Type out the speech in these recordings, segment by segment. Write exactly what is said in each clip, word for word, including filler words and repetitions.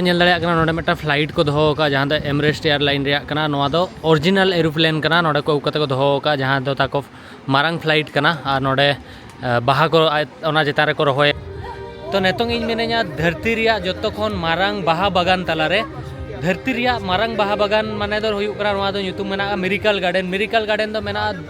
ᱧᱮᱞ ᱫᱟᱲᱮᱭᱟᱜ ᱠᱟᱱᱟ, ᱱᱚᱰᱮ ᱢᱤᱫᱴᱟᱝ ᱯᱷᱞᱟᱭᱤᱴ ᱠᱚ ᱫᱚᱦᱚ ᱟᱠᱟᱫᱼᱟ, ᱡᱟᱦᱟᱸ ᱫᱚ ᱮᱢᱨᱮᱥᱴ ᱮᱭᱟᱨᱞᱟᱭᱤᱱ ᱨᱮᱭᱟᱜ ᱠᱟᱱᱟ᱾ ᱱᱚᱣᱟ ᱫᱚ ᱚᱨᱤᱡᱤᱱᱟᱞ ᱮᱨᱳᱯᱞᱮᱱ ᱠᱟᱱᱟ, ᱱᱚᱰᱮ ᱠᱚ ᱟᱹᱜᱩ ᱠᱟᱛᱮ ᱠᱚ ᱫᱚᱦᱚ ᱟᱠᱟᱫᱼᱟ, ᱡᱟᱦᱟᱸ ᱫᱚ ᱛᱟᱠᱚ ᱢᱟᱨᱟᱝ ᱯᱷᱞᱟᱭᱤᱴ ᱠᱟᱱᱟ᱾ ᱟᱨ ᱱᱚᱰᱮ ᱵᱟᱦᱟ ᱠᱚ ᱚᱱᱟ ᱪᱮᱛᱟᱱ ᱨᱮᱠᱚ ᱨᱚᱦᱚᱭᱟ᱾ ᱛᱚ ᱱᱤᱛᱚᱝ ᱤᱧ ᱢᱮᱱᱟᱹᱧᱟ, ᱫᱷᱟᱹᱨᱛᱤ ᱨᱮᱭᱟᱜ ᱡᱚᱛᱚ ᱠᱷᱚᱱ ᱢᱟᱨᱟᱝ ᱵᱟᱦᱟ ᱵᱟᱜᱟᱱ ᱛᱟᱞᱟᱨᱮ, ᱫᱷᱟᱹᱨᱛᱤ ᱨᱮᱭᱟᱜ ᱢᱟᱨᱟᱝ ᱵᱟᱦᱟ ᱵᱟᱜᱟᱱ ᱢᱟᱱᱮ ᱫᱚ ᱦᱩᱭᱩᱜ ᱠᱟᱱᱟ, ᱱᱚᱣᱟ ᱫᱚ ᱧᱩᱛᱩᱢ ᱢᱮᱱᱟᱜᱼᱟ ᱢᱤᱨᱤᱠᱟᱞ ᱜᱟᱨᱰᱮᱱ᱾ ᱢᱤᱨᱤᱠᱟᱞ ᱜᱟᱨᱰᱮᱱ ᱫᱚ ᱢᱮᱱᱟᱜᱼᱟ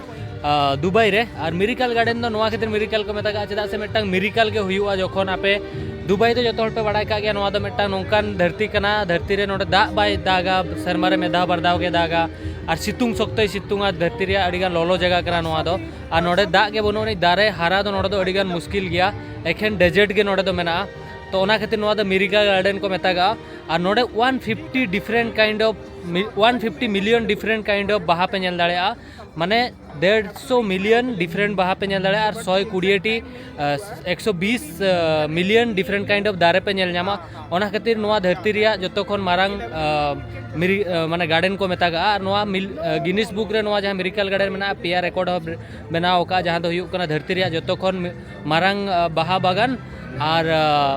ᱫᱩᱵᱟᱭ ᱨᱮ᱾ ᱟᱨ ᱢᱤᱨᱤᱠᱟᱞ ᱜᱟᱨᱰᱮᱱ ᱫᱚ ᱱᱚᱣᱟ ᱠᱷᱟᱹᱛᱤᱨ ᱢᱤᱨᱤᱠᱟᱞ ᱠᱚ ᱢᱮᱛᱟᱜᱼᱟ, ᱪᱮᱫᱟᱜ ᱥᱮ ᱢᱤᱫᱴᱟᱝ ᱢᱤᱨᱤᱠᱟᱞ ᱜᱮ ᱦᱩᱭᱩᱜᱼᱟ ᱡᱚᱠᱷᱚᱱ ᱟᱯᱮ, ᱫᱩᱵᱟᱭ ᱫᱚ ᱡᱚᱛᱚ ᱦᱚᱲ ᱯᱮ ᱵᱟᱲᱟᱭ ᱠᱟᱜ ᱜᱮᱭᱟ, ᱱᱚᱣᱟ ᱫᱚ ᱢᱤᱫᱴᱟᱝ ᱱᱚᱝᱠᱟᱱ ᱫᱷᱟᱹᱨᱛᱤ ᱠᱟᱱᱟ, ᱫᱷᱟᱹᱨᱛᱤ ᱨᱮ ᱱᱚᱰᱮ ᱫᱟᱜ ᱵᱟᱭ ᱫᱟᱜᱟ, ᱥᱮᱨᱢᱟ ᱨᱮ ᱢᱤᱫ ᱫᱷᱟᱣ ᱵᱟᱨ ᱫᱷᱟᱣ ᱜᱮ ᱫᱟᱜᱟ᱾ ᱟᱨ ᱥᱤᱛᱩᱝ ᱥᱚᱠᱛᱚᱭ ᱥᱤᱛᱩᱝᱟ, ᱫᱷᱟᱹᱨᱛᱤ ᱨᱮᱭᱟᱜ ᱟᱹᱰᱤᱜᱟᱱ ᱞᱚᱞᱚ ᱡᱟᱭᱜᱟ ᱠᱟᱱᱟ ᱱᱚᱣᱟ ᱫᱚ᱾ ᱟᱨ ᱱᱚᱰᱮ ᱫᱟᱜ ᱜᱮ ᱵᱟᱹᱱᱩᱜ ᱟᱹᱱᱤᱡ, ᱫᱟᱨᱮ ᱦᱟᱨᱟ ᱫᱚ ᱱᱚᱰᱮ ᱫᱚ ᱟᱹᱰᱤᱜᱟᱱ ᱢᱩᱥᱠᱤᱞ ᱜᱮᱭᱟ, ᱮᱠᱷᱮᱱ ᱰᱮᱡᱟᱨᱴ ᱜᱮ ᱱᱚᱰᱮ ᱫᱚ ᱢᱮᱱᱟᱜᱼᱟ᱾ ᱛᱚ ᱚᱱᱟ ᱠᱷᱟᱹᱛᱤᱨ ᱱᱚᱣᱟ ᱫᱚ ᱢᱤᱨᱤᱠᱟᱞ ᱜᱟᱨᱰᱮᱱ ᱠᱚ ᱢᱮᱛᱟᱜᱟᱜᱼᱟ᱾ ᱟᱨ ᱱᱚᱰᱮ one fifty different kind of, one fifty million different kind of ᱵᱟᱦᱟ ᱯᱮ ᱧᱮᱞ ᱫᱟᱲᱮᱭᱟᱜᱼᱟ᱾ ᱢᱟᱱᱮ ᱰᱮᱲᱥᱚ ᱢᱤᱞᱤᱭᱚᱱ ᱰᱤᱯᱷᱟᱨᱮᱱᱴ ᱵᱟᱦᱟ ᱯᱮ ᱧᱮᱞ ᱫᱟᱲᱮᱭᱟᱜᱼᱟ, ᱟᱨ ᱥᱚᱭ ᱠᱩᱲᱤᱭᱟᱹᱴᱤ, ᱮᱠᱥᱚ ᱵᱤᱥ ᱢᱤᱞᱤᱭᱚᱱ ᱰᱤᱯᱷᱟᱨᱮᱱᱴ ᱠᱟᱭᱤᱱᱰ ᱚᱯᱷ ᱫᱟᱨᱮ ᱯᱮ ᱧᱮᱞ ᱧᱟᱢᱟ᱾ ᱚᱱᱟ ᱠᱷᱟᱹᱛᱤᱨ ᱱᱚᱣᱟ ᱫᱷᱟᱹᱨᱛᱤ ᱨᱮᱭᱟᱜ ᱡᱚᱛᱚ ᱠᱷᱚᱱ ᱢᱟᱨᱟᱝ ᱢᱤᱨᱤ ᱢᱟᱱᱮ ᱜᱟᱨᱰᱮᱱ ᱠᱚ ᱢᱮᱛᱟᱜᱟᱜᱼᱟ᱾ ᱟᱨ ᱱᱚᱣᱟ ᱢᱤᱞ ᱜᱤᱱᱤᱥ ᱵᱩᱠ ᱨᱮ ᱱᱚᱣᱟ ᱡᱟᱦᱟᱸ ᱢᱤᱨᱤᱠᱟᱞ ᱜᱟᱨᱰᱮᱱ ᱢᱮᱱᱟᱜᱼᱟ, ᱯᱮᱭᱟ ᱨᱮᱠᱚᱨᱰ ᱦᱚᱸ ᱵᱮᱱᱟᱣ ᱟᱠᱟᱫᱼᱟ, ᱡᱟᱦᱟᱸ ᱫᱚ ᱦᱩᱭᱩᱜ ᱠᱟᱱᱟ ᱫᱷᱟᱹᱨᱛᱤ ᱨᱮᱭᱟᱜ ᱡᱚᱛᱚ ᱠᱷᱚᱱ ᱢᱟᱨᱟᱝ ᱵᱟᱦᱟ ᱵᱟᱜᱟᱱ ᱟᱨ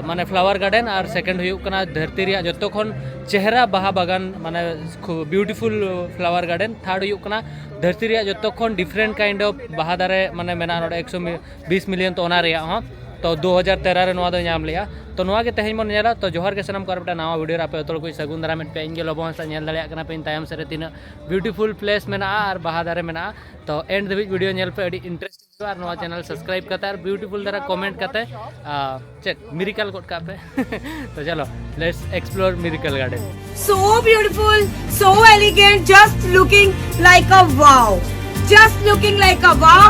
ᱢᱟᱱᱮ ᱯᱷᱞᱟᱣᱟᱨ ᱜᱟᱨᱰᱮᱱ, ᱟᱨ ᱥᱮᱠᱮᱱᱰ ᱦᱩᱭᱩᱜ ᱠᱟᱱᱟ ᱫᱷᱟᱹᱨᱛᱤ ᱨᱮᱭᱟᱜ ᱡᱚᱛᱚ ᱠᱷᱚᱱ ᱪᱮᱦᱨᱟ ᱵᱟᱦᱟ ᱵᱟᱜᱟᱱ, ᱢᱟᱱᱮ ᱵᱤᱭᱩᱴᱤᱯᱷᱩᱞ ᱯᱷᱞᱟᱣᱟᱨ ᱜᱟᱨᱰᱮᱱ᱾ ᱛᱷᱟᱨᱰ ᱦᱩᱭᱩᱜ ᱠᱟᱱᱟ ᱫᱷᱟᱹᱨᱛᱤ ᱨᱮᱭᱟᱜ ᱡᱚᱛᱚ ᱠᱷᱚᱱ ᱰᱤᱯᱷᱟᱨᱮᱱᱴ ᱠᱟᱭᱤᱱᱰ ᱚᱯᱷ ᱵᱟᱦᱟ ᱫᱟᱨᱮ, ᱢᱟᱱᱮ ᱢᱮᱱᱟᱜᱼᱟ ᱱᱚᱰᱮ ᱮᱠᱥᱚ ᱵᱤᱥ ᱢᱤᱞᱤᱭᱚᱱ, ᱛᱚ ᱚᱱᱟ ᱨᱮᱭᱟᱜ ᱦᱚᱸ᱾ ᱛᱚ ᱫᱩ ᱦᱟᱡᱟᱨ ᱛᱮᱨᱚ ᱨᱮ ᱱᱚᱣᱟ ᱫᱚ ᱧᱟᱢ ᱞᱮᱜᱼᱟ᱾ ᱛᱚ ᱱᱚᱣᱟ ᱜᱮ ᱛᱮᱦᱮᱧ ᱵᱚᱱ ᱧᱮᱞᱟ᱾ ᱛᱚ ᱡᱚᱦᱟᱨ ᱜᱮ ᱥᱟᱱᱟᱢ ᱠᱚ, ᱟᱨ ᱢᱤᱫᱴᱟᱝ ᱱᱟᱣᱟ ᱵᱷᱤᱰᱤᱭᱳ ᱨᱮ ᱟᱯᱮ ᱡᱚᱛᱚ ᱦᱚᱲ ᱠᱚ ᱥᱟᱹᱜᱩᱱ ᱫᱟᱨᱟᱢᱮᱫ ᱯᱮ᱾ ᱤᱧ ᱜᱮ ᱞᱚᱵᱚ ᱦᱟᱸᱥᱫᱟ᱾ ᱧᱮᱞ ᱫᱟᱲᱮᱭᱟᱜ ᱠᱟᱱᱟ ᱯᱮ ᱤᱧ ᱛᱟᱭᱚᱢ ᱥᱮᱫ ᱨᱮ ᱛᱤᱱᱟᱹᱜ ᱵᱤᱭᱩᱴᱤᱯᱷᱩᱞ ᱯᱞᱮᱥ ᱢᱮᱱᱟᱜᱼᱟ ᱟᱨ ᱵᱟᱦᱟ ᱫᱟᱨᱮ ᱢᱮᱱᱟᱜᱼᱟ᱾ ᱛᱚ ᱮᱱᱰ ᱫᱷᱟᱹᱵᱤᱡ ᱵᱷᱤᱰᱤᱭᱳ ᱧᱮᱞ ᱯᱮ, ᱟᱹᱰᱤ ᱤᱱᱴᱟᱨᱮᱥᱴᱤᱝ ᱦᱩᱭᱩᱜᱼᱟ᱾ ᱟᱨ ᱱᱚᱣᱟ ᱪᱮᱱᱮᱞ ᱥᱟᱵᱥᱠᱨᱟᱭᱤᱵ ᱠᱟᱛᱮ ᱟᱨ ᱵᱤᱭᱩᱴᱤᱯᱷᱩᱞ ᱫᱷᱟᱨᱟ ᱠᱚᱢᱮᱱᱴ ᱠᱟᱛᱮ, ᱟᱨ ᱪᱮᱫ ᱢᱤᱨᱤᱠᱟᱞ ᱜᱚᱫ ᱠᱟᱜ ᱯᱮ᱾ ᱛᱚ ᱪᱚᱞᱚ, let's explore Miracle Garden. So beautiful, so elegant, just looking like a wow. Just looking like a wow.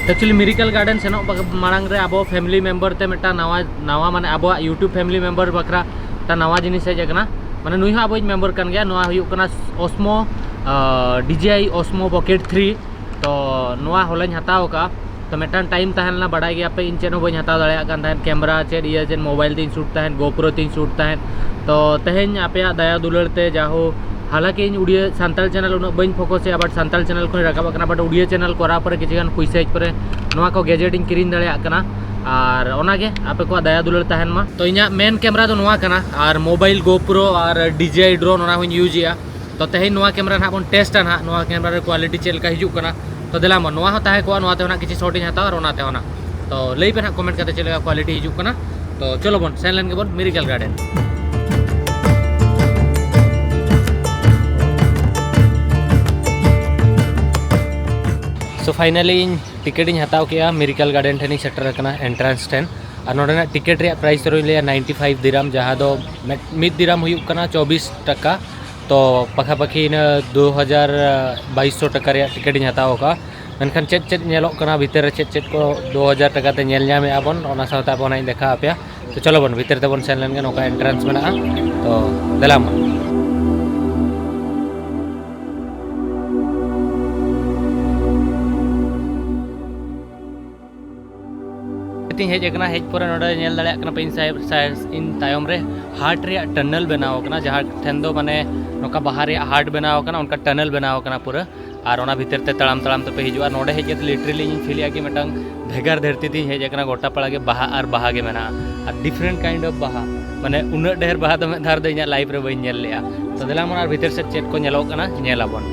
Actually, Miracle Garden ᱥᱮᱱᱚᱜ ᱵᱟ- ᱢᱟᱲᱟᱝ ᱨᱮ ᱟᱵᱚ family member ᱛᱮ ᱢᱤᱫᱴᱟᱝ ᱱᱟᱣᱟ, ᱱᱟᱣᱟ ᱢᱟᱱᱮ ᱟᱵᱚᱣᱟᱜ YouTube family member ᱵᱟᱠᱷᱨᱟ ᱢᱤᱫᱴᱟᱝ ᱱᱟᱣᱟ ᱡᱤᱱᱤᱥ ᱦᱮᱡ ᱟᱠᱟᱱᱟ᱾ ᱢᱟᱱᱮ ᱱᱩᱭ ᱦᱚᱸ ᱟᱵᱚᱭᱤᱡ member ᱠᱟᱱ ᱜᱮᱭᱟ᱾ ᱱᱚᱣᱟ ᱦᱩᱭᱩᱜ ᱠᱟᱱᱟ Osmo, ᱟᱸ, DJI Osmo Pocket three᱾ ᱛᱚ ᱱᱚᱣᱟ ᱦᱚᱞᱟᱧ ᱦᱟᱛᱟᱣ ᱟᱠᱟᱫᱼᱟ᱾ ᱛᱚ ᱢᱤᱫᱴᱟᱝ time ᱛᱟᱦᱮᱸ ᱞᱮᱱᱟ, ᱵᱟᱲᱟᱭ ᱜᱮᱭᱟᱯᱮ, ᱤᱧ ᱪᱮᱫ ᱦᱚᱸ ᱵᱟᱹᱧ ᱦᱟᱛᱟᱣ ᱫᱟᱲᱮᱭᱟᱜ ᱠᱟᱱ ᱛᱟᱦᱮᱸᱫ, camera ᱪᱮᱫ ᱤᱭᱟᱹ ᱪᱮᱫ, mobile ᱛᱤᱧ shoot ᱛᱟᱦᱮᱸᱫ, GoPro ᱛᱤᱧ shoot ᱛᱟᱦᱮᱸᱫ᱾ ᱛᱚ ᱛᱮᱦᱮᱧ ᱟᱯᱮᱭᱟᱜ ᱫᱟᱭᱟ ᱫᱩᱞᱟᱹᱲ ᱛᱮ ᱡᱟᱦᱳ, ᱦᱟᱞᱟᱸᱠᱤ ᱤᱧ ᱩᱲᱤᱭᱟᱹ ᱥᱟᱱᱛᱟᱲ channel ᱩᱱᱟᱹᱜ ᱵᱟᱹᱧ focus ᱮᱜᱼᱟ, but ᱥᱟᱱᱛᱟᱲ channel ᱠᱷᱚᱱ ᱨᱟᱠᱟᱵ ᱟᱠᱟᱱᱟ, but ᱩᱲᱤᱭᱟᱹ channel ᱠᱚᱨᱟᱣ ᱯᱚᱨᱮ ᱠᱤᱪᱷᱩ ᱜᱟᱱ ᱯᱩᱭᱥᱟᱹ ᱦᱮᱡ ᱯᱚᱨᱮ ᱱᱚᱣᱟ ᱠᱚ gadget ᱤᱧ ᱠᱤᱨᱤᱧ ᱫᱟᱲᱮᱭᱟᱜ ᱠᱟᱱᱟ᱾ ᱟᱨ ᱚᱱᱟᱜᱮ ᱟᱯᱮ ᱠᱚᱣᱟᱜ ᱫᱟᱭᱟ ᱫᱩᱞᱟᱹᱲ ᱛᱟᱦᱮᱱ ᱢᱟ᱾ ᱛᱚ ᱤᱧᱟᱹᱜ main camera ᱫᱚ ᱱᱚᱣᱟ ᱠᱟᱱᱟ, ᱟᱨ mobile GoPro ᱟᱨ DJI drone ᱚᱱᱟ ᱦᱚᱸᱧ use ᱮᱜᱼᱟ᱾ ᱛᱚ ᱛᱮᱦᱮᱧ ᱱᱚᱣᱟ camera ᱱᱟᱦᱟᱜ ᱵᱚᱱ test ᱟ ᱱᱟᱦᱟᱜ, ᱱᱚᱣᱟ camera ᱨᱮ quality ᱪᱮᱫ ᱞᱮᱠᱟ ᱦᱤᱡᱩᱜ ᱠᱟᱱᱟ᱾ ᱛᱚ ᱫᱮᱞᱟ ᱢᱟ, ᱱᱚᱣᱟ ᱦᱚᱸ ᱛᱟᱦᱮᱸ ᱠᱚᱜᱼᱟ, ᱱᱚᱣᱟ ᱛᱮᱦᱚᱸ ᱱᱟᱦᱟᱜ ᱠᱤᱪᱷᱩ shot ᱤᱧ ᱦᱟᱛᱟᱣᱟ ᱟᱨ ᱚᱱᱟ ᱛᱮᱦᱚᱸ ᱱᱟᱦᱟᱜ᱾ ᱛᱚ ᱞᱟᱹᱭ ᱯᱮ ᱱᱟᱦᱟᱜ comment ᱠᱟᱛᱮ ᱪᱮᱫ ᱞᱮᱠᱟ quality ᱦᱤᱡᱩᱜ ᱠᱟᱱᱟ᱾ ᱛᱚ ᱪᱚᱞᱚ ᱵᱚᱱ ᱥᱮᱱ ᱞᱮᱱ ᱜᱮᱵᱚᱱ Miracle Garden᱾ So finally ᱤᱧ ticket ᱤᱧ ᱦᱟᱛᱟᱣ ᱠᱮᱜᱼᱟ, Miracle Garden ᱴᱷᱮᱱᱤᱧ ᱥᱮᱴᱮᱨ ᱟᱠᱟᱱᱟ, entrance ᱴᱷᱮᱱ᱾ ᱟᱨ ᱱᱚᱸᱰᱮᱱᱟᱜ ticket ᱨᱮᱭᱟᱜ price ᱫᱚᱧ ᱞᱟᱹᱭᱟ ninety five dirham, ᱡᱟᱦᱟᱸ ᱫᱚ ᱢᱤᱫ, ᱢᱤᱫ dirham ᱦᱩᱭᱩᱜ ᱠᱟᱱᱟ ᱪᱚᱵᱵᱤᱥ ᱴᱟᱠᱟ᱾ ᱛᱚ ᱯᱟᱠᱷᱟ ᱯᱟᱠᱷᱤ ᱤᱱᱟᱹ ᱫᱩ ᱦᱟᱡᱟᱨ ᱵᱟᱭᱤᱥ ᱥᱚ ᱴᱟᱠᱟ ᱨᱮᱭᱟᱜ ticket ᱤᱧ ᱦᱟᱛᱟᱣ ᱟᱠᱟᱫᱼᱟ᱾ ᱢᱮᱱᱠᱷᱟᱱ ᱪᱮᱫ ᱪᱮᱫ ᱧᱮᱞᱚᱜ ᱠᱟᱱᱟ ᱵᱷᱤᱛᱤᱨ ᱨᱮ, ᱪᱮᱫ ᱪᱮᱫ ᱠᱚ ᱫᱩ ᱦᱟᱡᱟᱨ ᱴᱟᱠᱟ ᱛᱮ ᱧᱮᱞ ᱧᱟᱢᱮᱫᱼᱟ ᱵᱚᱱ, ᱚᱱᱟ ᱥᱟᱶᱛᱮ ᱟᱵᱚ ᱱᱟᱜ ᱤᱧ ᱫᱮᱠᱷᱟᱣ ᱟᱯᱮᱭᱟ᱾ ᱛᱚ ᱪᱚᱞᱚ ᱵᱚᱱ ᱵᱷᱤᱛᱤᱨ ᱛᱮᱵᱚᱱ ᱥᱮᱱ ᱞᱮᱱ ᱜᱮ, ᱱᱚᱝᱠᱟ entrance ᱢᱮᱱᱟᱜᱼᱟ᱾ ᱛᱚ ᱫᱮᱞᱟ ᱢᱟ᱾ ᱛᱤᱧ ᱦᱮᱡ ᱟᱠᱟᱱᱟ, ᱦᱮᱡ ᱯᱚᱨᱮ ᱱᱚᱰᱮ ᱧᱮᱞ ᱫᱟᱲᱮᱭᱟᱜ ᱠᱟᱱᱟ ᱯᱮ ᱤᱧ side, side, ᱤᱧ ᱛᱟᱭᱚᱢ ᱨᱮ heart ᱨᱮᱭᱟᱜ tunnel ᱵᱮᱱᱟᱣ ᱟᱠᱟᱱᱟ, ᱡᱟᱦᱟᱸ ᱴᱷᱮᱱ ᱫᱚ ᱢᱟᱱᱮ ᱱᱚᱝᱠᱟ ᱵᱟᱦᱟ ᱨᱮᱭᱟᱜ heart ᱵᱮᱱᱟᱣ ᱟᱠᱟᱱᱟ, ᱚᱱᱠᱟ tunnel ᱵᱮᱱᱟᱣ ᱟᱠᱟᱱᱟ ᱯᱩᱨᱟᱹ᱾ ᱟᱨ ᱚᱱᱟ ᱵᱷᱤᱛᱤᱨ ᱛᱮ ᱛᱟᱲᱟᱢ ᱛᱟᱲᱟᱢ ᱛᱮᱯᱮ ᱦᱤᱡᱩᱜᱼᱟ᱾ ᱱᱚᱰᱮ ᱦᱮᱡ ᱠᱟᱛᱮ literally ᱤᱧ feel ᱮᱫᱼᱟ ᱠᱤ ᱢᱤᱫᱴᱟᱝ ᱵᱷᱮᱜᱟᱨ ᱫᱷᱟᱹᱨᱛᱤ ᱛᱤᱧ ᱦᱮᱡ ᱟᱠᱟᱱᱟ, ᱜᱚᱴᱟ ᱯᱟᱲᱟ ᱜᱮ ᱵᱟᱦᱟ ᱟᱨ ᱵᱟᱦᱟ ᱜᱮ ᱢᱮᱱᱟᱜᱼᱟ, ᱟᱨ different kind of ᱵᱟᱦᱟ, ᱢᱟᱱᱮ ᱩᱱᱟᱹᱜ ᱰᱷᱮᱨ ᱵᱟᱦᱟ ᱫᱚ ᱢᱤᱫ ᱫᱷᱟᱣ ᱫᱚ ᱤᱧᱟᱹᱜ life ᱨᱮ ᱵᱟᱹᱧ ᱧᱮᱞ ᱞᱮᱜᱼᱟ᱾ ᱛᱚ ᱫᱮᱞᱟ ᱵᱚᱱ ᱟᱨ ᱵᱷᱤᱛᱤᱨ ᱥᱮᱫ ᱪᱮᱫ ᱠᱚ ᱧᱮᱞᱚᱜ ᱠᱟᱱᱟ ᱧᱮᱞ ᱟᱵᱚᱱ᱾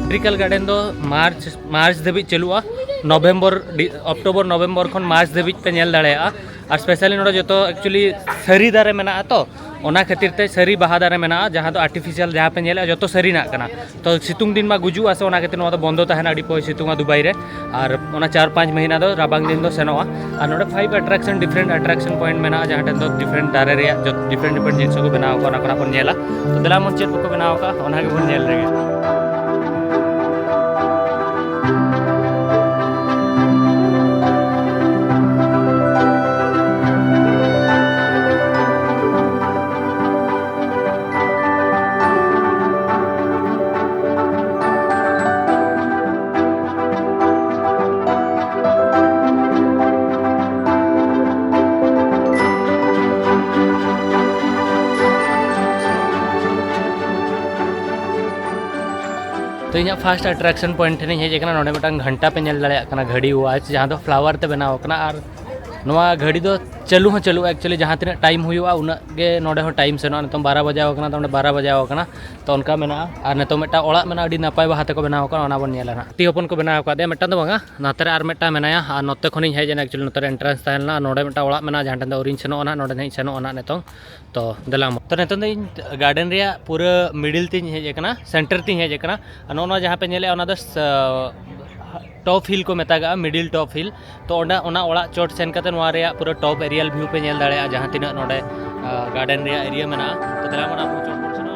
Miracle Garden ᱫᱚ March, March ᱫᱷᱟᱹᱵᱤᱡ ᱪᱟᱹᱞᱩᱜᱼᱟ, November, ᱰᱤ-, October, November ᱠᱷᱚᱱ March ᱫᱷᱟᱹᱵᱤᱡ ᱯᱮ ᱧᱮᱞ ᱫᱟᱲᱮᱭᱟᱜᱼᱟ᱾ ᱟᱨ specially ᱱᱚᱰᱮ ᱡᱚᱛᱚ actually ᱥᱟᱹᱨᱤ ᱫᱟᱨᱮ ᱢᱮᱱᱟᱜᱼᱟ ᱛᱚ, ᱚᱱᱟ ᱠᱷᱟᱹᱛᱤᱨ ᱛᱮ ᱥᱟᱹᱨᱤ ᱵᱟᱦᱟ ᱫᱟᱨᱮ ᱢᱮᱱᱟᱜᱼᱟ, ᱡᱟᱦᱟᱸ ᱫᱚ ᱟᱨᱴᱤᱯᱷᱤᱥᱤᱭᱟᱞ, ᱡᱟᱦᱟᱸ ᱯᱮ ᱧᱮᱞᱮᱫᱼᱟ, ᱡᱚᱛᱚ ᱥᱟᱹᱨᱤᱱᱟᱜ ᱠᱟᱱᱟ᱾ ᱛᱚ ᱥᱤᱛᱩᱝ ᱫᱤᱱ ᱢᱟ ᱜᱩᱡᱩᱜᱼᱟ ᱥᱮ, ᱚᱱᱟ ᱠᱷᱟᱹᱛᱤᱨ ᱱᱚᱣᱟ ᱫᱚ ᱵᱚᱱᱫᱚ ᱛᱟᱦᱮᱱᱟ, ᱟᱹᱰᱤ ᱯᱚᱭ ᱥᱤᱛᱩᱝᱟ ᱫᱩᱵᱟᱭ ᱨᱮ᱾ ᱟᱨ ᱚᱱᱟ ᱪᱟᱨ ᱯᱟᱸᱪ ᱢᱟᱹᱦᱤᱱᱟ ᱫᱚ ᱨᱟᱵᱟᱝ ᱫᱤᱱ ᱫᱚ ᱥᱮᱱᱚᱜᱼᱟ᱾ ᱟᱨ ᱱᱚᱰᱮ five attraction, different attraction point ᱢᱮᱱᱟᱜᱼᱟ, ᱡᱟᱦᱟᱸ ᱴᱷᱮᱱ ᱫᱚ different ᱫᱟᱨᱮ ᱨᱮᱭᱟᱜ ᱡᱚᱛ-, different different ᱡᱤᱱᱤᱥ ᱠᱚ ᱵᱮᱱᱟᱣ ᱟᱠᱟᱫᱼᱟ, ᱚᱱᱟ ᱠᱚ ᱱᱟᱜ ᱵᱚᱱ ᱧᱮᱞᱟ᱾ ᱛᱚ ᱫᱮᱞᱟ ᱵᱚᱱ ᱪᱮᱫ ᱠᱚᱠᱚ ᱵᱮᱱᱟᱣ ᱟᱠᱟᱫᱼᱟ, ᱚᱱᱟ ᱜᱮᱵᱚᱱ ᱧᱮᱞ ᱞᱮᱜᱮ᱾ ᱛᱚ ᱤᱧᱟᱹᱜ first attraction point ᱴᱷᱮᱱᱤᱧ ᱦᱮᱡ ᱟᱠᱟᱱᱟ᱾ ᱱᱚᱰᱮ ᱢᱤᱫᱴᱟᱝ ᱜᱷᱟᱱᱴᱟ ᱯᱮ ᱧᱮᱞ ᱫᱟᱲᱮᱭᱟᱜ ᱠᱟᱱᱟ, ᱜᱷᱟᱹᱲᱤ watch, ᱡᱟᱦᱟᱸ ᱫᱚ flower ᱛᱮ ᱵᱮᱱᱟᱣ ᱟᱠᱟᱱᱟ᱾ ᱟᱨ ᱱᱚᱣᱟ ᱜᱷᱟᱹᱲᱤ ᱫᱚ ᱪᱟᱹᱞᱩ ᱦᱚᱸ ᱪᱟᱹᱞᱩᱜᱼᱟ, actually ᱡᱟᱦᱟᱸ ᱛᱤᱱᱟᱹᱜ time ᱦᱩᱭᱩᱜᱼᱟ ᱩᱱᱟᱹᱜ ᱜᱮ ᱱᱚᱰᱮ ᱦᱚᱸ time ᱥᱮᱱᱚᱜᱼᱟ᱾ ᱱᱤᱛᱚᱝ ᱵᱟᱨᱚ ᱵᱟᱡᱟᱣ ᱟᱠᱟᱱᱟ, ᱛᱚ ᱱᱚᱰᱮ ᱵᱟᱨᱚ ᱵᱟᱡᱟᱣ ᱟᱠᱟᱱᱟ᱾ ᱛᱚ ᱚᱱᱠᱟ ᱢᱮᱱᱟᱜᱼᱟ᱾ ᱟᱨ ᱱᱤᱛᱚᱝ ᱢᱤᱫᱴᱟᱝ ᱚᱲᱟᱜ ᱢᱮᱱᱟᱜᱼᱟ, ᱟᱹᱰᱤ ᱱᱟᱯᱟᱭ ᱵᱟᱦᱟ ᱛᱮᱠᱚ ᱵᱮᱱᱟᱣ ᱟᱠᱟᱫᱼᱟ, ᱚᱱᱟ ᱵᱚᱱ ᱧᱮᱞᱟ ᱱᱟᱦᱟᱜ᱾ ᱦᱟᱹᱛᱤ ᱦᱚᱯᱚᱱ ᱠᱚ ᱵᱮᱱᱟᱣ ᱟᱠᱟᱫᱮᱭᱟ, ᱢᱤᱫᱴᱟᱝ ᱫᱚ ᱵᱟᱝᱟ, ᱱᱚᱛᱮ ᱨᱮ ᱟᱨ ᱢᱤᱫᱴᱟᱝ ᱢᱮᱱᱟᱭᱟ᱾ ᱟᱨ ᱱᱚᱛᱮ ᱠᱷᱚᱱᱤᱧ ᱦᱮᱡ ᱮᱱᱟ, actually ᱱᱚᱛᱮ ᱨᱮ entrance ᱛᱟᱦᱮᱸ ᱞᱮᱱᱟ᱾ ᱟᱨ ᱱᱚᱰᱮ ᱢᱤᱫᱴᱟᱝ ᱚᱲᱟᱜ ᱢᱮᱱᱟᱜᱼᱟ, ᱡᱟᱦᱟᱸ ᱴᱷᱮᱱ ᱫᱚ ᱟᱹᱣᱨᱤᱧ ᱥᱮᱱᱚᱜᱼᱟ ᱱᱟᱦᱟᱜ, ᱱᱚᱰᱮ ᱱᱟᱦᱟᱜ ᱤᱧ ᱥᱮᱱᱚᱜᱼᱟ ᱱᱟᱦᱟᱜ ᱱᱤᱛᱚᱝ᱾ ᱛᱚ ᱫᱮᱞᱟ ᱢᱟ᱾ ᱛᱚ ᱱᱤᱛᱚᱝ ᱫᱚ ᱤᱧ garden ᱨᱮᱭᱟᱜ ᱯᱩᱨᱟᱹ middle ᱛᱤᱧ ᱦᱮᱡ ᱟᱠᱟᱱᱟ, center ᱛᱤᱧ ᱦᱮᱡ ᱟᱠᱟᱱᱟ᱾ ᱟᱨ ᱱᱚᱜᱼᱚ ᱱᱚᱣᱟ ᱡᱟᱦᱟᱸ ᱯᱮ ᱧᱮᱞᱮᱫᱼᱟ, ᱚᱱᱟ ᱫᱚ ᱥ-, top hill ᱠᱚ ᱢᱮᱛᱟᱜᱟᱜᱼᱟ, middle top hill᱾ ᱛᱚ ᱚᱸᱰᱮ, ᱚᱱᱟ ᱚᱲᱟᱜ ᱪᱚᱴ ᱥᱮᱱ ᱠᱟᱛᱮ ᱱᱚᱣᱟ ᱨᱮᱭᱟᱜ ᱯᱩᱨᱟᱹ top aerial view ᱯᱮ ᱧᱮᱞ ᱫᱟᱲᱮᱭᱟᱜᱼᱟ, ᱡᱟᱦᱟᱸ ᱛᱤᱱᱟᱹᱜ ᱱᱚᱰᱮ, ᱟ, garden ᱨᱮᱭᱟᱜ area ᱢᱮᱱᱟᱜᱼᱟ᱾ ᱛᱚ ᱫᱮᱞᱟ ᱵᱚᱱ ᱟᱵᱚ ᱪᱚᱴ ᱵᱚᱱ ᱥᱮᱱᱚᱜᱼᱟ᱾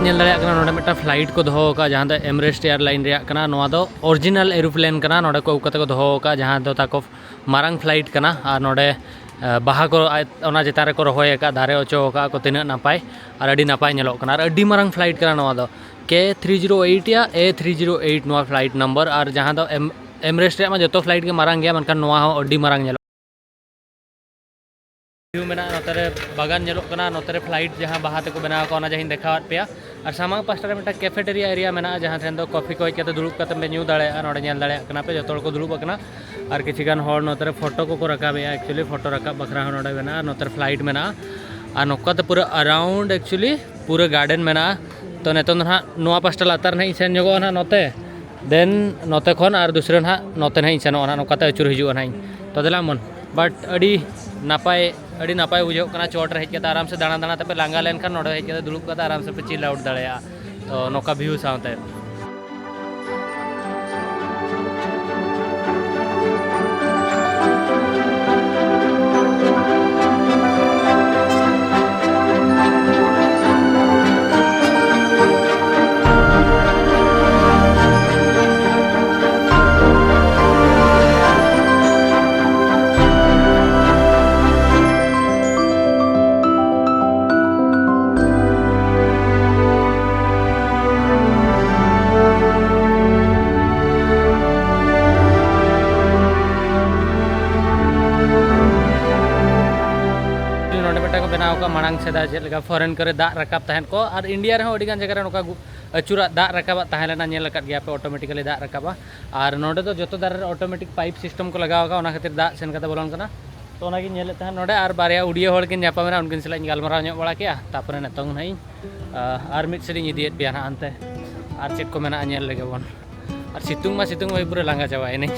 ᱧᱮᱞ ᱫᱟᱲᱮᱭᱟᱜ ᱠᱟᱱᱟ, ᱱᱚᱰᱮ ᱢᱤᱫᱴᱟᱝ flight ᱠᱚ ᱫᱚᱦᱚ ᱟᱠᱟᱫᱼᱟ, ᱡᱟᱦᱟᱸ ᱫᱚ Emirates Airline ᱨᱮᱭᱟᱜ ᱠᱟᱱᱟ᱾ ᱱᱚᱣᱟ ᱫᱚ original aeroplane ᱠᱟᱱᱟ, ᱱᱚᱰᱮ ᱠᱚ ᱟᱹᱜᱩ ᱠᱟᱛᱮ ᱠᱚ ᱫᱚᱦᱚ ᱟᱠᱟᱫᱼᱟ, ᱡᱟᱦᱟᱸ ᱫᱚ ᱛᱟᱠᱚ ᱢᱟᱨᱟᱝ flight ᱠᱟᱱᱟ᱾ ᱟᱨ ᱱᱚᱰᱮ, ᱮ, ᱵᱟᱦᱟ ᱠᱚ ᱟᱡ-, ᱚᱱᱟ ᱪᱮᱛᱟᱱ ᱨᱮᱠᱚ ᱨᱚᱦᱚᱭ ᱟᱠᱟᱫᱼᱟ, ᱫᱟᱨᱮ ᱚᱪᱚ ᱟᱠᱟᱫᱼᱟ ᱠᱚ, ᱛᱤᱱᱟᱹᱜ ᱱᱟᱯᱟᱭ ᱟᱨ ᱟᱹᱰᱤ ᱱᱟᱯᱟᱭ ᱧᱮᱞᱚᱜ ᱠᱟᱱᱟ᱾ ᱟᱨ ᱟᱹᱰᱤ ᱢᱟᱨᱟᱝ flight ᱠᱟᱱᱟ ᱱᱚᱣᱟ ᱫᱚ, ᱠᱮ ᱛᱷᱨᱤ ᱡᱤᱨᱳ ᱮᱭᱤᱴ ᱭᱟ, ᱮ ᱛᱷᱨᱤ ᱡᱤᱨᱳ ᱮᱭᱤᱴ ᱱᱚᱣᱟ flight number᱾ ᱟᱨ ᱡᱟᱦᱟᱸ ᱫᱚ ᱮᱢ-, Emirates ᱨᱮᱭᱟᱜ ᱢᱟ ᱡᱚᱛᱚ flight ᱜᱮ ᱢᱟᱨᱟᱝ ᱜᱮᱭᱟ, ᱢᱮᱱᱠᱷᱟᱱ ᱱᱚᱣᱟ ᱦᱚᱸ ᱟᱹᱰᱤ ᱢᱟᱨᱟᱝ ᱧᱮᱞᱚᱜ ᱠᱟᱱᱟ᱾ View ᱢᱮᱱᱟᱜᱼᱟ, ᱱᱚᱛᱮ ᱨᱮ ᱵᱟᱜᱟᱱ ᱧᱮᱞᱚᱜ ᱠᱟᱱᱟ᱾ ᱟᱨ ᱱᱚᱛᱮ ᱨᱮ ᱯᱷᱞᱟᱭᱤᱴ ᱡᱟᱦᱟᱸ ᱵᱟᱦᱟ ᱛᱮᱠᱚ ᱵᱮᱱᱟᱣ ᱟᱠᱟᱫ, ᱚᱱᱟ ᱡᱟᱦᱟᱸᱧ ᱫᱮᱠᱷᱟᱣᱟᱫ ᱯᱮᱭᱟ᱾ ᱟᱨ ᱥᱟᱢᱟᱝ ᱯᱟᱥᱴᱟ ᱨᱮ ᱢᱤᱫᱴᱟᱝ ᱠᱮᱯᱷᱮᱴᱮᱨᱤᱭᱟ ᱮᱨᱤᱭᱟ ᱢᱮᱱᱟᱜᱼᱟ, ᱡᱟᱦᱟᱸ ᱴᱷᱮᱱ ᱫᱚ ᱠᱚᱯᱷᱤ ᱠᱚ ᱦᱮᱡ ᱠᱟᱛᱮ ᱫᱩᱲᱩᱵ ᱠᱟᱛᱮ ᱯᱮ ᱧᱩ ᱫᱟᱲᱮᱭᱟᱜᱼᱟ᱾ ᱱᱚᱰᱮ ᱧᱮᱞ ᱫᱟᱲᱮᱭᱟᱜ ᱠᱟᱱᱟ ᱯᱮ, ᱡᱚᱛᱚ ᱦᱚᱲ ᱠᱚ ᱫᱩᱲᱩᱵ ᱟᱠᱟᱱᱟ᱾ ᱟᱨ ᱠᱤᱪᱷᱩ ᱜᱟᱱ ᱦᱚᱲ ᱱᱚᱛᱮ ᱨᱮ ᱯᱷᱳᱴᱳ ᱠᱚᱠᱚ ᱨᱟᱠᱟᱵᱮᱜᱼᱟ᱾ ᱮᱠᱪᱩᱭᱮᱞᱤ ᱯᱷᱳᱴᱳ ᱨᱟᱠᱟᱵ ᱵᱟᱠᱷᱨᱟ ᱦᱚᱸ ᱱᱚᱰᱮ ᱢᱮᱱᱟᱜᱼᱟ᱾ ᱟᱨ ᱱᱚᱛᱮ ᱨᱮ ᱯᱷᱞᱟᱭᱤᱴ ᱢᱮᱱᱟᱜᱼᱟ᱾ ᱟᱨ ᱱᱚᱝᱠᱟ ᱛᱮ ᱯᱩᱨᱟᱹ ᱟᱨᱟᱣᱩᱱᱰ ᱮᱠᱪᱩᱭᱮᱞᱤ ᱯᱩᱨᱟᱹ ᱜᱟᱨᱰᱮᱱ ᱢᱮᱱᱟᱜᱼᱟ᱾ ᱛᱚ ᱱᱤᱛᱚᱝ ᱫᱚ ᱱᱟᱦᱟᱜ ᱱᱚᱣᱟ ᱯᱟᱥᱴᱟ ᱞᱟᱛᱟᱨ ᱱᱟᱦᱟᱜ ᱤᱧ ᱥᱮᱱ ᱧᱚᱜᱚᱜᱼᱟ ᱱᱟᱦᱟᱜ ᱱᱚᱛᱮ, ᱫᱮᱱ ᱱᱚᱛᱮ ᱠᱷᱚᱱ ᱟᱨ ᱫᱩᱥᱨᱟᱹ ᱱᱟᱦᱟᱜ ᱱᱚᱛᱮ ᱱᱟᱦᱟᱜ ᱤᱧ ᱥᱮᱱᱚᱜᱼᱟ ᱱᱟᱦᱟᱜ, ᱱᱚᱝᱠᱟᱛᱮ ᱟᱹᱪᱩᱨ ᱦᱤᱡᱩᱜᱼᱟ ᱱᱟᱦᱟᱜ ᱤᱧ᱾ ᱛᱚ ᱫᱮᱞᱟ ᱢᱚᱱ, ᱵᱟᱴ ᱟᱹᱰᱤ ᱱᱟᱯᱟᱭ, ᱟᱹᱰᱤ ᱱᱟᱯᱟᱭ ᱵᱩᱡᱷᱟᱹᱜ ᱠᱟᱱᱟ ᱪᱚᱴ ᱨᱮ ᱦᱮᱡ ᱠᱟᱛᱮ᱾ ᱟᱨᱟᱢ ᱥᱮ ᱫᱟᱬᱟ ᱫᱟᱬᱟ ᱛᱮᱯᱮ ᱞᱟᱸᱜᱟ ᱞᱮᱱᱠᱷᱟᱱ ᱱᱚᱰᱮ ᱦᱮᱡ ᱠᱟᱛᱮ ᱫᱩᱲᱩᱵ ᱠᱟᱛᱮ ᱟᱨᱟᱢ ᱥᱮ ᱯᱮ ᱪᱤᱞ ᱟᱣᱩᱴ ᱫᱟᱲᱮᱭᱟᱜᱼᱟ᱾ ᱛᱚ ᱱᱚᱝᱠᱟ ᱵᱷᱤᱭᱩ ᱥᱟᱶᱛᱮ᱾ ᱱᱚᱰᱮ ᱢᱤᱫᱴᱟᱝ ᱠᱚ ᱵᱮᱱᱟᱣ ᱟᱠᱟᱫ ᱢᱟᱲᱟᱝ ᱥᱮᱫᱟᱭ ᱪᱮᱫ ᱞᱮᱠᱟ ᱯᱷᱚᱨᱮᱱ ᱠᱚᱨᱮ ᱫᱟᱜ ᱨᱟᱠᱟᱵ ᱛᱟᱦᱮᱸᱫ ᱠᱚ, ᱟᱨ ᱤᱱᱰᱤᱭᱟ ᱨᱮᱦᱚᱸ ᱟᱹᱰᱤ ᱜᱟᱱ ᱡᱟᱭᱜᱟ ᱨᱮ ᱱᱚᱝᱠᱟ ᱜᱩ-, ᱟᱹᱪᱩᱨᱟᱜ ᱫᱟᱜ ᱨᱟᱠᱟᱵᱟᱜ ᱛᱟᱦᱮᱸ ᱞᱮᱱᱟ, ᱧᱮᱞ ᱟᱠᱟᱫ ᱜᱮᱭᱟ ᱯᱮ, ᱚᱴᱳᱢᱮᱴᱤᱠᱟᱞᱤ ᱫᱟᱜ ᱨᱟᱠᱟᱵᱟ᱾ ᱟᱨ ᱱᱚᱰᱮ ᱫᱚ ᱡᱚᱛᱚ ᱫᱟᱨᱮ ᱨᱮ ᱚᱴᱳᱢᱮᱴᱤᱠ ᱯᱟᱭᱤᱯ ᱥᱤᱥᱴᱮᱢ ᱠᱚ ᱞᱟᱜᱟᱣ ᱟᱠᱟᱫᱟ, ᱚᱱᱟ ᱠᱷᱟᱹᱛᱤᱨ ᱫᱟᱜ ᱥᱮᱱ ᱠᱟᱛᱮ ᱵᱚᱞᱚᱱ ᱠᱟᱱᱟ᱾ ᱛᱚ ᱚᱱᱟᱜᱤᱧ ᱧᱮᱞᱮᱫ ᱛᱟᱦᱮᱸᱫ ᱱᱚᱰᱮ, ᱟᱨ ᱵᱟᱨᱭᱟ ᱩᱰᱤᱭᱟᱹ ᱦᱚᱲ ᱠᱤᱱ ᱧᱟᱯᱟᱢᱮᱱᱟ, ᱩᱱᱠᱤᱱ ᱥᱟᱞᱟᱜ ᱤᱧ ᱜᱟᱞᱢᱟᱨᱟᱣ ᱧᱚᱜ ᱵᱟᱲᱟ ᱠᱮᱜᱼᱟ᱾ ᱛᱟᱨᱯᱚᱨᱮ ᱱᱤᱛᱚᱝ ᱱᱟᱦᱟᱜ ᱤᱧ, ᱟᱨ ᱢᱤᱫ ᱥᱮᱫ ᱤᱧ ᱤᱫᱤᱭᱮᱫ ᱯᱮᱭᱟ ᱱᱟᱦᱟᱜ ᱦᱟᱱᱛᱮ, ᱟᱨ ᱪᱮᱫ ᱠᱚ ᱢᱮᱱᱟᱜᱼᱟ ᱧᱮᱞ ᱞᱮᱜᱮ ᱵᱚᱱ᱾ ᱟᱨ ᱥᱤᱛᱩᱝ ᱢᱟ ᱥᱤᱛᱩᱝ ᱵᱷᱟᱹᱭ, ᱯᱩᱨᱟᱹ ᱞᱟᱸᱜᱟ ᱪᱟᱵᱟᱭᱮᱱᱟᱹᱧ᱾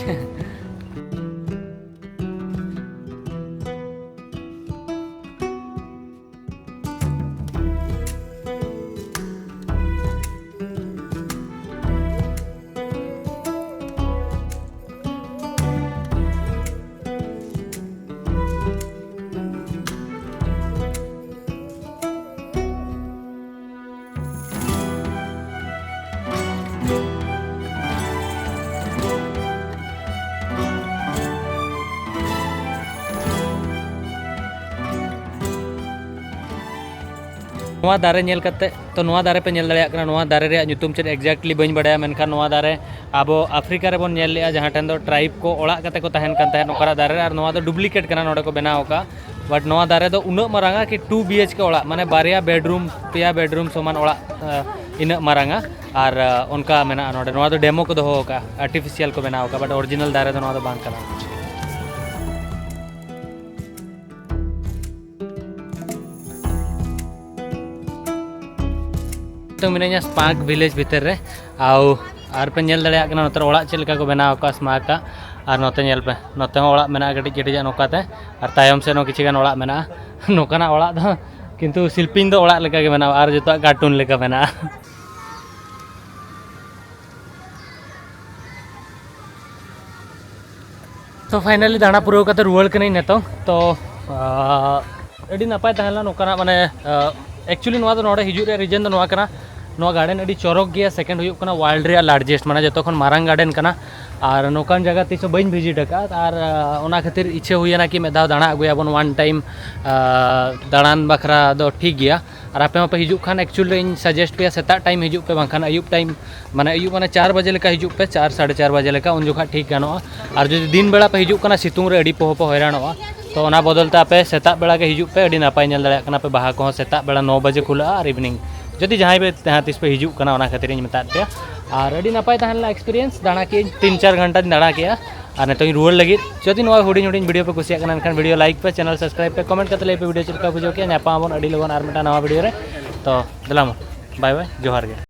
ᱱᱚᱣᱟ ᱫᱟᱨᱮ ᱧᱮᱞ ᱠᱟᱛᱮ, ᱛᱚ ᱱᱚᱣᱟ ᱫᱟᱨᱮ ᱯᱮ ᱧᱮᱞ ᱫᱟᱲᱮᱭᱟᱜ ᱠᱟᱱᱟ, ᱱᱚᱣᱟ ᱫᱟᱨᱮ ᱨᱮᱭᱟᱜ ᱧᱩᱛᱩᱢ ᱪᱮᱫ exactly ᱵᱟᱹᱧ ᱵᱟᱲᱟᱭᱟ, ᱢᱮᱱᱠᱷᱟᱱ ᱱᱚᱣᱟ ᱫᱟᱨᱮ ᱟᱵᱚ ᱟᱯᱷᱨᱤᱠᱟ ᱨᱮᱵᱚᱱ ᱧᱮᱞ ᱞᱮᱜᱼᱟ, ᱡᱟᱦᱟᱸ ᱴᱷᱮᱱ ᱫᱚ ᱴᱨᱟᱭᱤᱵᱽ ᱠᱚ ᱚᱲᱟᱜ ᱠᱟᱛᱮ ᱠᱚ ᱛᱟᱦᱮᱱ ᱠᱟᱱ ᱛᱟᱦᱮᱸᱫ, ᱱᱚᱝᱠᱟᱱᱟᱜ ᱫᱟᱨᱮ ᱨᱮ᱾ ᱟᱨ ᱱᱚᱣᱟ ᱫᱚ ᱰᱩᱯᱞᱤᱠᱮᱴ ᱠᱟᱱᱟ, ᱱᱚᱰᱮ ᱠᱚ ᱵᱮᱱᱟᱣ ᱟᱠᱟᱫ᱾ But ᱱᱚᱣᱟ ᱫᱟᱨᱮ ᱫᱚ ᱩᱱᱟᱹᱜ ᱢᱟᱨᱟᱝᱟ ᱠᱤ two B H K ᱚᱲᱟᱜ, ᱢᱟᱱᱮ ᱵᱟᱨᱭᱟ bedroom, ᱯᱮᱭᱟ bedroom ᱥᱚᱢᱟᱱ ᱚᱲᱟᱜ, ᱟᱸ, ᱤᱱᱟᱹᱜ ᱢᱟᱨᱟᱝᱟ᱾ ᱟᱨ, ᱟᱸ, ᱚᱱᱠᱟ ᱢᱮᱱᱟᱜᱼᱟ ᱱᱚᱰᱮ᱾ ᱱᱚᱣᱟ ᱫᱚ demo ᱠᱚ ᱫᱚᱦᱚ ᱟᱠᱟᱫᱼᱟ, artificial ᱠᱚ ᱵᱮᱱᱟᱣ ᱟᱠᱟᱫᱼᱟ, but original ᱫᱟᱨᱮ ᱫᱚ ᱱᱚᱣᱟ ᱫᱚ ᱵᱟᱝ ᱠᱟᱱᱟ᱾ ᱱᱤᱛᱚᱝ ᱢᱤᱱᱟᱹᱧᱟ ᱥᱢᱟᱜᱽ village ᱵᱷᱤᱛᱤᱨ ᱨᱮ᱾ ᱟᱨ ᱯᱮ ᱧᱮᱞ ᱫᱟᱲᱮᱭᱟᱜ ᱠᱟᱱᱟ ᱱᱚᱛᱮ ᱨᱮ ᱚᱲᱟᱜ ᱪᱮᱫ ᱞᱮᱠᱟ ᱠᱚ ᱵᱮᱱᱟᱣ ᱟᱠᱟᱫᱼᱟ ᱥᱢᱟᱜᱽ ᱟᱜ᱾ ᱟᱨ ᱱᱚᱛᱮ ᱧᱮᱞ ᱯᱮ, ᱱᱚᱛᱮ ᱦᱚᱸ ᱚᱲᱟᱜ ᱢᱮᱱᱟᱜᱼᱟ ᱠᱟᱹᱴᱤᱡ ᱠᱟᱹᱴᱤᱡᱟᱜ ᱱᱚᱝᱠᱟᱛᱮ, ᱟᱨ ᱛᱟᱭᱚᱢ ᱥᱮᱫ ᱦᱚᱸ ᱠᱤᱪᱷᱩ ᱜᱟᱱ ᱚᱲᱟᱜ ᱢᱮᱱᱟᱜᱼᱟ᱾ ᱱᱚᱝᱠᱟᱱᱟᱜ ᱚᱲᱟᱜ ᱫᱚ ᱠᱤᱱᱛᱩ ᱥᱤᱞᱯᱤᱧ ᱫᱚ ᱚᱲᱟᱜ ᱞᱮᱠᱟ ᱜᱮ ᱢᱮᱱᱟᱜᱼᱟ, ᱟᱨ ᱡᱚᱛᱚᱣᱟᱜ cartoon ᱞᱮᱠᱟ ᱢᱮᱱᱟᱜᱼᱟ᱾ ᱛᱚ finally ᱫᱟᱬᱟ ᱯᱩᱨᱟᱹᱣ ᱠᱟᱛᱮ ᱨᱩᱣᱟᱹᱲ ᱠᱟᱹᱱᱟᱹᱧ ᱱᱤᱛᱚᱝ᱾ ᱛᱚ, ᱟᱸ, ᱟᱹᱰᱤ ᱱᱟᱯᱟᱭ ᱛᱟᱦᱮᱸ ᱞᱮᱱᱟ ᱱᱚᱝᱠᱟᱱᱟᱜ, ᱢᱟᱱᱮ, ᱟᱸ, actually ᱱᱚᱣᱟ ᱫᱚ ᱱᱚᱰᱮ ᱦᱤᱡᱩᱜ ᱨᱮᱭᱟᱜ reason ᱫᱚ ᱱᱚᱣᱟ ᱠᱟᱱᱟ, ᱱᱚᱣᱟ garden ᱟᱹᱰᱤ ᱪᱚᱨᱚᱠ ᱜᱮᱭᱟ᱾ Second ᱦᱩᱭᱩᱜ ᱠᱟᱱᱟ world ᱨᱮᱭᱟᱜ largest, ᱢᱟᱱᱮ ᱡᱚᱛᱚ ᱠᱷᱚᱱ ᱢᱟᱨᱟᱝ garden ᱠᱟᱱᱟ᱾ ᱟᱨ ᱱᱚᱝᱠᱟᱱ ᱡᱟᱭᱜᱟ ᱛᱤᱥ ᱦᱚᱸ ᱵᱟᱹᱧ visit ᱟᱠᱟᱫ, ᱟᱨ, ᱟᱸ, ᱚᱱᱟ ᱠᱷᱟᱹᱛᱤᱨ ᱤᱪᱪᱷᱟᱹ ᱦᱩᱭᱮᱱᱟ ᱠᱤ ᱢᱤᱫ ᱫᱷᱟᱣ ᱫᱟᱬᱟ ᱟᱹᱜᱩᱭᱟᱵᱚᱱ one time, ᱟᱸ, ᱫᱟᱬᱟᱱ ᱵᱟᱠᱷᱨᱟ ᱫᱚ ᱴᱷᱤᱠ ᱜᱮᱭᱟ᱾ ᱟᱨ ᱟᱯᱮ ᱦᱚᱸᱯᱮ ᱦᱤᱡᱩᱜ ᱠᱷᱟᱱ actually ᱤᱧ suggest ᱯᱮᱭᱟ ᱥᱮᱛᱟᱜ time ᱦᱤᱡᱩᱜ ᱯᱮ, ᱵᱟᱝᱠᱷᱟᱱ ᱟᱹᱭᱩᱵ time, ᱢᱟᱱᱮ ᱟᱹᱭᱩᱵ ᱢᱟᱱᱮ ᱪᱟᱨ ᱵᱟᱡᱮ ᱞᱮᱠᱟ ᱦᱤᱡᱩᱜ ᱯᱮ, ᱪᱟᱨ ᱥᱟᱲᱮ ᱪᱟᱨ ᱵᱟᱡᱮ ᱞᱮᱠᱟ, ᱩᱱ ᱡᱚᱠᱷᱟᱜ ᱴᱷᱤᱠ ᱜᱟᱱᱚᱜᱼᱟ᱾ ᱟᱨ ᱡᱩᱫᱤ ᱫᱤᱱ ᱵᱮᱲᱟ ᱯᱮ ᱦᱤᱡᱩᱜ ᱠᱟᱱᱟ ᱥᱤᱛᱩᱝ ᱨᱮ ᱟᱹᱰᱤ ᱯᱚᱦᱚ ᱯᱮ ᱦᱚᱭᱨᱟᱱᱚᱜᱼᱟ, ᱛᱚ ᱚᱱᱟ ᱵᱚᱫᱚᱞ ᱛᱮ ᱟᱯᱮ ᱥᱮᱛᱟᱜ ᱵᱮᱲᱟ ᱜᱮ ᱦᱤᱡᱩᱜ ᱯᱮ, ᱟᱹᱰᱤ ᱱᱟᱯᱟᱭ ᱧᱮᱞ ᱫᱟᱲᱮᱭᱟᱜ ᱠᱟᱱᱟ ᱯᱮ ᱵᱟᱦᱟ ᱠᱚᱦᱚᱸ ᱥᱮᱛᱟᱜ ᱵᱮᱲᱟ ᱱᱚ ᱵᱟᱡᱮ ᱠᱷᱩᱞᱟᱹᱜᱼᱟ ᱟᱨ evening᱾ ᱡᱩᱫᱤ ᱡᱟᱦᱟᱸᱭ ᱯᱮ ᱡᱟᱦᱟᱸ ᱛᱤᱥ ᱯᱮ ᱦᱤᱡᱩᱜ ᱠᱟᱱᱟ, ᱚᱱᱟ ᱠᱷᱟᱹᱛᱤᱨ ᱤᱧ ᱢᱮᱛᱟᱫ ᱯᱮᱭᱟ᱾ ᱟᱨ ᱟᱹᱰᱤ ᱱᱟᱯᱟᱭ ᱛᱟᱦᱮᱸ ᱞᱮᱱᱟ experience, ᱫᱟᱬᱟ ᱠᱮᱫ ᱟᱹᱧ ᱛᱤᱱ ᱪᱟᱨ ᱜᱷᱚᱱᱴᱟᱧ ᱫᱟᱬᱟ ᱠᱮᱫᱼᱟ᱾ ᱟᱨ ᱱᱤᱛᱚᱜ ᱤᱧ ᱨᱩᱣᱟᱹᱲ ᱞᱟᱹᱜᱤᱫ᱾ ᱡᱩᱫᱤ ᱱᱚᱣᱟ ᱦᱩᱰᱤᱧ ᱦᱩᱰᱤᱧ video ᱯᱮ ᱠᱩᱥᱤᱭᱟᱜ ᱠᱟᱱᱟ, ᱮᱱᱠᱷᱟᱱ video like ᱯᱮ, channel subscribe ᱯᱮ, comment ᱠᱟᱛᱮ ᱞᱟᱹᱭ ᱯᱮ video ᱪᱮᱫ ᱞᱮᱠᱟ ᱵᱩᱡᱷᱟᱹᱣ ᱠᱮᱫᱼᱟ᱾ ᱧᱟᱯᱟᱢ ᱟᱵᱚᱱ ᱟᱹᱰᱤ ᱞᱚᱜᱚᱱ ᱟᱨ ᱢᱤᱫᱴᱟᱝ ᱱᱟᱣᱟ video ᱨᱮ᱾ ᱛᱚ ᱫᱮᱞᱟ ᱢᱟ, bye bye, ᱡᱚᱦᱟᱨ ᱜᱮ᱾